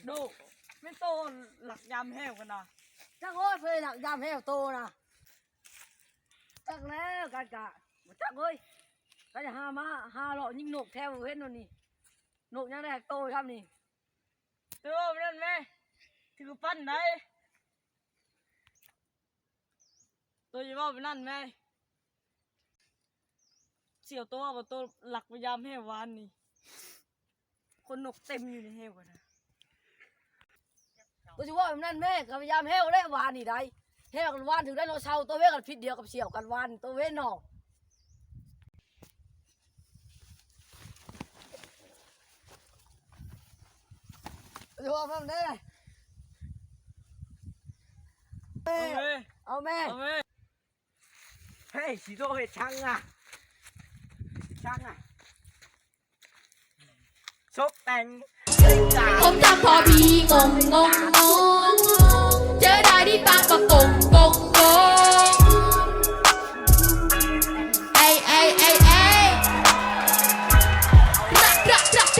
ໂຕ ແມ່ນໂຕລັກຍາມແຫ້ວກັນນະ. ຈັກໂອ້ຍ ເພິ່ນລັກຍາມແຫ້ວໂຕນະ. ຈັກແລ້ວກັນກະ ບໍ່ຈັກເອີຍ. ກໍຈະຫາມາ ຫາເລາະຍິງນົກແຖວເຫັນໂນ່ນນີ້. ນົກຍັງໄດ້ໂຕຊ້ຳນີ້. ໂຕນັ້ນແມ່ ຖືປັນໄດ. ໂຕຢ່າເວົ້າແບບນັ້ນແມ່. ສ່ຽວໂຕວ່າໂຕລັກໄປຍາມແຫ້ວວານນີ້. ຄົນນົກເຕັມຢູ່ໃນແຫ້ວຫັ້ນນະ. ໂຕຊິເວົ້າແບບນັ້ນແມ່. ກໍໄປຍາມແຫ້ວແລ້ວວານນີ້ໄດ. ແຫ້ວກັນວານຖືກໄດໂນເສົາໂຕເວກັນ ພິດດຽວກັບສ່ຽວກັນວານໂຕເວເນາະ. ເອົາແມ່ ເອົາແມ່ ເອົາແມ່ ເຮີ້ຍ ຊິໂຕເຮັດຫຍັງອະ ຫຍັງອະ ສົກແຕ່ງ ຜົມຈຳພໍດີ ງົງ ງົງ ງົງ